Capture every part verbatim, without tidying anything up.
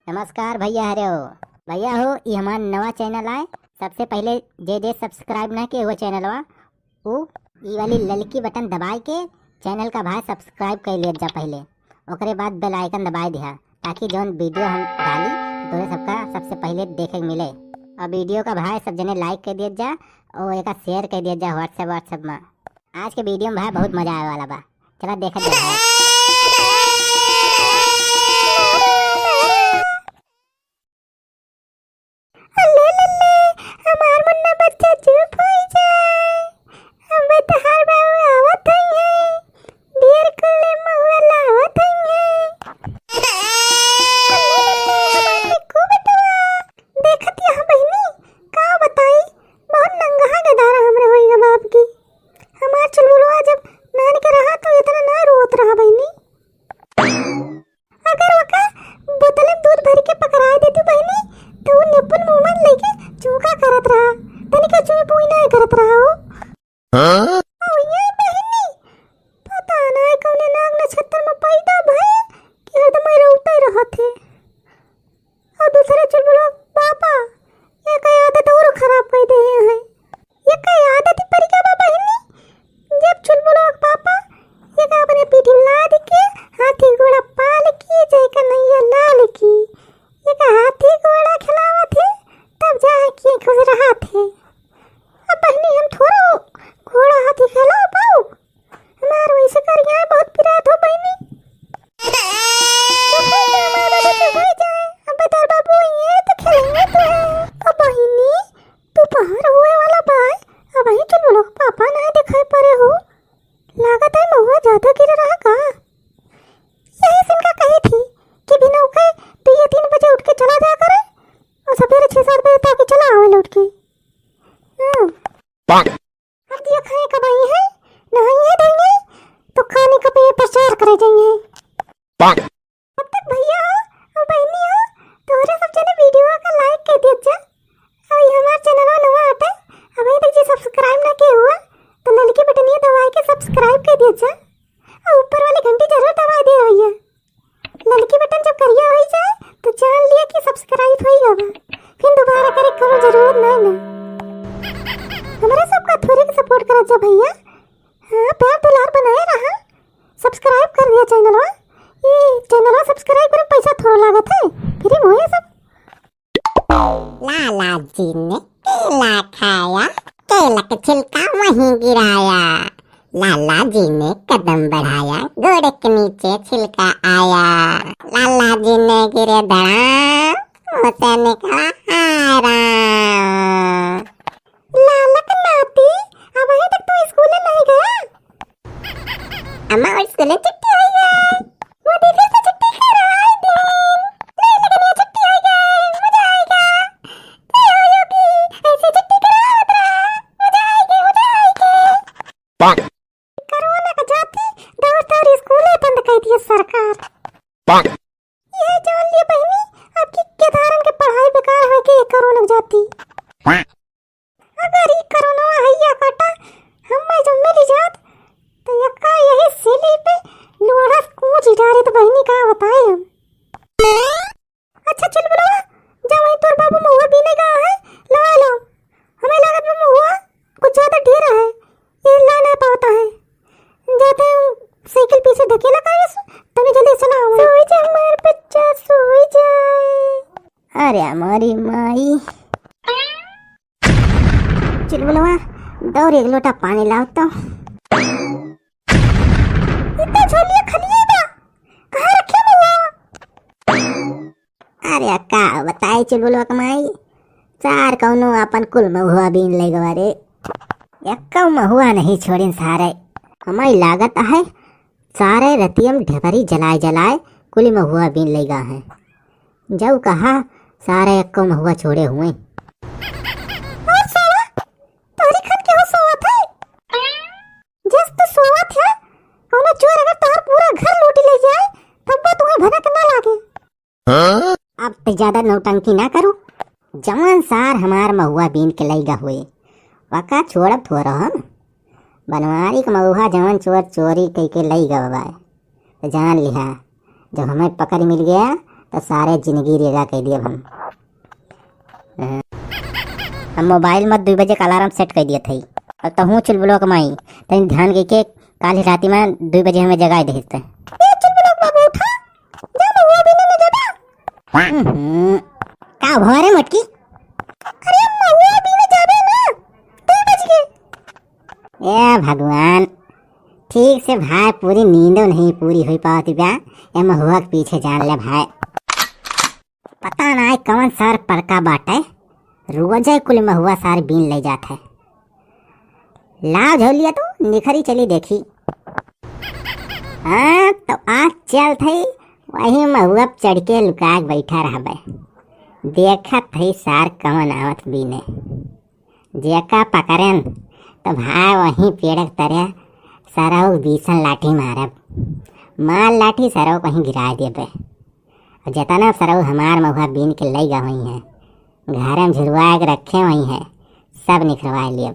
नमस्कार भइया, हरे हो भइया हो, ई हमार नवा channel आए। सबसे पहिले जे जे subscribe ना किहे हुए channelवा, उ ई वाली ललकी button दबाइ के channel का भाई subscribe कइ लेत जा पहिले, ओकरे बाद bell icon दबाइ दिहा, ताकि जौन video हम डाली तोहरे सबका सबसे पहिले देखे के मिले। और video का भाई सब जने like कइ देत जा और एका share कइ देत जा WhatsApp, WhatsApp में। आज के video में भाई बहुत मजा आवे वाला बा, चला देखत जा भाई। अल्ले लल्ले, हमार मुन्ना बच्चा चुप होइ जाए। अबे तोहार बाबू आवत हइये। बियर कुल्ले महुआ लावत हइये। अल्ले लल्ले, हमार टिक्कू बेटवा। देखत हया बहिनी, का बताई, बहुत नंगहा गदारा हमरे होइगा बाप की। हमार चुलबुलवा जब नान के रहा तो इतना ना रोत रहा बहिनी। अगर ओका बोतल में दूध भरि के पकड़ाइ देती बहिनी, तो उ नेपुन मुंह में लइके चूका करत रहा, तनिका चुई पुई नाहीं करत रहा हो। हाँ? ओ ये बहिनी, पता नाहीं कउने नाग नक्षत्र में पैदा भए कि हरदम रोते रहत है। और दूसरे चुलबुलवा पापा, एका आदत और खराब कइ देहे हैं। एका आदत ही परि गा बा बहिनी, जब चुलबुलवा के पापा एका अपने पीठी में लाद के हाथी घोड़ा पाल के जय कन्हैया लाल की एका हाथी घोड़ा खेलावत है, तब जाए के खुश रहत है। अब बहिनी हम थोड़ा घोड़ा हाथी खेला पाऊ, हमार वैसे करिया बहुत पिरात हो बहिनी। चुप होइ जा, हमार बाबू चुप होइ जा। अबे तोर बाबू ये तो खेलेंगे तो है। ओ बहिनी, दोपहर होए वाला बा, अबहीं चुलबुलवा के पापा नाहीं देखाई परे हो। लागत है महुआ ज्यादा गिरे रहा का? यही से इनका कही थी कि बिना उके दुइ तीन बजे उठ के चला जाया करे और सबेरे छह सात बजे तक चला आवे लौट के। हाँ। अब दिया खाए कब आई है, नहाई है धोई है, तो खाने का पे प्रचार करे जाइए। तब तक भइया हो और बहिनी हो, तोहरे सब जने video का like कइ देत जा। और ये हमार channelवा नवा आटे, अबहीं तक जे subscribe ना किहे हुआ, तो ललकी बटनिया दबाइ के subscribe कइ देत जा। और ऊपर वाली घंटी जरूर दबाइ दे भइया। ललकी button जब करिया होइ जाए, तो जान लिया कि subscribe होइ गवा। फिर दोबारा करे के कौनो जरूरत नाहीं ना। हमरे सबका थोड़े के support करत जा भइया। हाँ, प्यार दुलार बनाए रहा। Subscribe कर दिया channelवा। ये channelवा subscribe करे में पैसा थोड़ा लागत है, free में होए सब। लाला जी ने केला खाया, केला के छिलका वहीं गिराया। लाला जी ने कदम बढ़ाया, गोड़े के नीचे छिलका आया। लाला जी ने गिरे धड़ाम, मुँह से निकला हाय राम। लाला के नाती, अबहीं तक तू स्कूले नहीं गया? अम्मा, और स्कूले छुट्टी होइ गई। मोदी फिर से छुट्टी कराई दिन। नहीं, लेकिन ये छुट्टी होइ गई, मजा आएगा। ये हो योगी, ऐसे छुट्टी करावत रहा। मजा आएगी, मजा आएगी। कोरोना का जाती दौर दौर स्कूले बंद कर दिए सरकार। ये जान लिए बहिनी, आपकी केदारन के पढ़ाई बेकार होइ गई कोरोना के जाती। अगर ई कोरोना हैया काटा हमें जो मिल जात, तो यक्का यही सिली पे लोढ़ा कूच डारे तो बहिनी का बताए हम। अच्छा चुलबुलवा, जा वहीं तोर बाबू महुआ बीने गा है, लवा लो। हमें लागत बा महुआ कुछ ज्यादा ढेर है, ये ला ना पावता है। जाते हैं साइकिल पीछे ढकेला करे, तनी जल्दी चला आवे। सोई जा हमार बच्चा, सोई जाए। अरे हमारी माई। चुलबुलवा, दौड़ एक लोटा पानी लाओ तो। इतना झोलिया खलिए बा, कहाँ रखे महुआ? अरे का बताई चुलबुलवा के माई, सार कौनो आपन कुल महुआ बीन ले गवा रे। एक्को महुआ नहीं छोड़िन सारे। हमारी लागत है सारे रतियम ढेबरी जलाए जलाए कुली महुआ बीन ले गा हैं। जऊ कहा सारे एक्को महुआ छोड़े हुए। और साला, तोहरी खन के हो सोवत है? जस तू सोवत है, कौनो चोर अगर तोहर पूरा घर लूट ले जाए, तब वो तुम्हें भनक ना लागे। हाँ? अब तो ज्यादा नौटंकी ना करू। जवान सार हमार महुआ बीन के लई गा हुए, वका छोड़ब थोड़ा हम। बनवारी के महुआ जवान चोर चोरी कई के लई गा बाय, तो जान लिहा, जब हमें पकड़ मिल गया, तो सारे जिंदगी रेगा कह दिए हम। हम मोबाइल मत दुई बजे का अलार्म सेट कर दिए थे। और तहूँ चुलबुलवा के माई, तनी ध्यान के, के काल ही राती में दुई बजे हमें जगाए दे थे। ए चुलबुलवा के बाबू उठा, जा महुआ बीने न जाबे। हम्म, का भवा रे मोटकी? अरे महुआ बीने जाबे ना, दुई बज गए। ए भगवान, ठीक से भाई पूरी नींदो नहीं पूरी हुई पावत बा। ए महुआ के पीछे जान ले भाई। पता नाहीं कौन सार परका बाटे, रोजे कुल महुआ सार बीन ले जात है। लाव झोलिया तो निखरी चली देखी। हाँ, तो आज चल थई, वही महुआ पे चढ़ के लुका के बैठा रहबे। देखत थई सार कौन आवत बीने। जेका पकड़ेन, तो भाई वहीं पेड़ के तरे सरऊ बीसन लाठी मारब। मार लाठी सरऊ कहीं गिरा देबे। और जितना सरऊ हमार महुआ बीन के लई गा हुई हैं, घर में झुरवा के रखे हुई हैं, सब निखरवा लेब।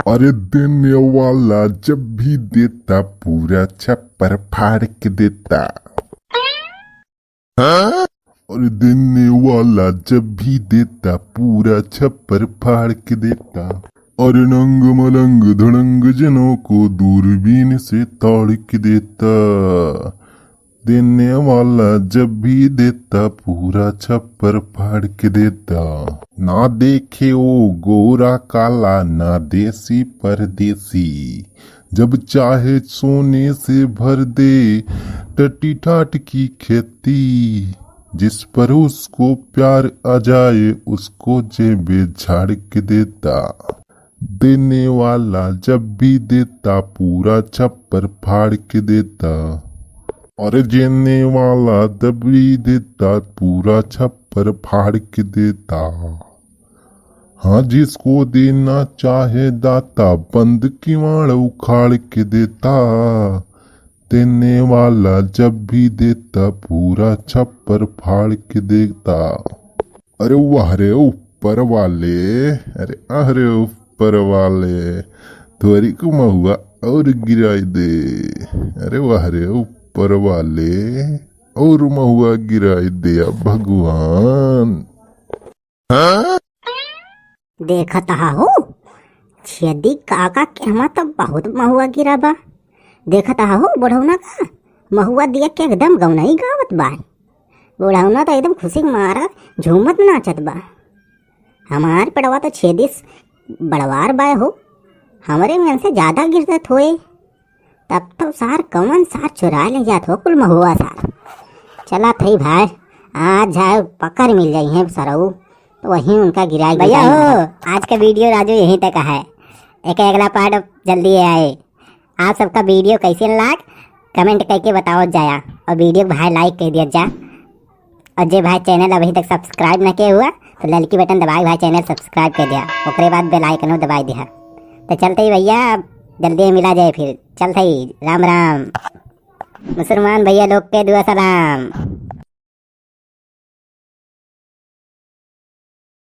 अरे देने वाला जब भी देता, पूरा छप्पर फाड़ के देता। हाँ? अरे देने वाला जब भी देता, पूरा छप्पर फाड़ के देता। अरे नंग मलंग धड़ंग जनों को दूरबीन से ताड़ के देता। देने वाला जब भी देता, पूरा छप्पर फाड़ के देता। ना देखे वो गोरा काला, ना देसी परदेसी, जब चाहे सोने से भर दे टट्टी ठाट की खेती। जिस पर उसको प्यार आ जाए, उसको जेबे झाड़ के देता। देने वाला जब भी देता, पूरा छप्पर फाड़ के देता। अरे जेने वाला जब भी देता, पूरा छप्पर फाड़ के देता। हाँ, जिसको देना चाहे दाता, बंद किवाड़ उखाड़ के देता। देने वाला जब भी देता, पूरा छप्पर फाड़ के देता। अरे वाह रे ऊपर वाले, अरे आह रे ऊपर वाले, थोरी को महुआ और गिराई दे। अरे वाह रे ऊपर वाले, और महुआ गिराई दे अब भगवान। हाँ? देखत हा हो, छेदी काका के हमा तो बहुत महुआ गिरा बा। देखत हा हो, बुढ़ौना का महुआ दिया के एकदम गौनई गावत बा। बुढ़ौना तो एकदम खुशी के मारा झूमत नाचत बा। हमार पेड़वा तो छेदी बड़वार बाय हो, हमरे मन से ज्यादा गिरत होए। तब तो सार कौन सार चुरा ले जात हो कुल महुआ सार। चला थई भाई, आज जाए पकड़ मिल जाई हैं सरऊ, तो वहीं उनका गिराई भैया गिराई हो। आज का वीडियो राजू यहीं तक है, एक अगला पार्ट जल्दी आए। आप सबका वीडियो कैसे लाग कमेंट करके बताओ जाया, और वीडियो को भाई लाइक कर दिया जा। और जे भाई चैनल अभी तक सब्सक्राइब न किए हुआ तो ललकी बटन दबाई भाई चैनल सब्सक्राइब कर दिया, ओकरे बाद बेल आइकनो दबाई दिया। तो चलते ही भैया, अब जल्दी मिला जाए फिर, चलते ही राम राम। मुसलमान भैया लोग के दुआ सलाम।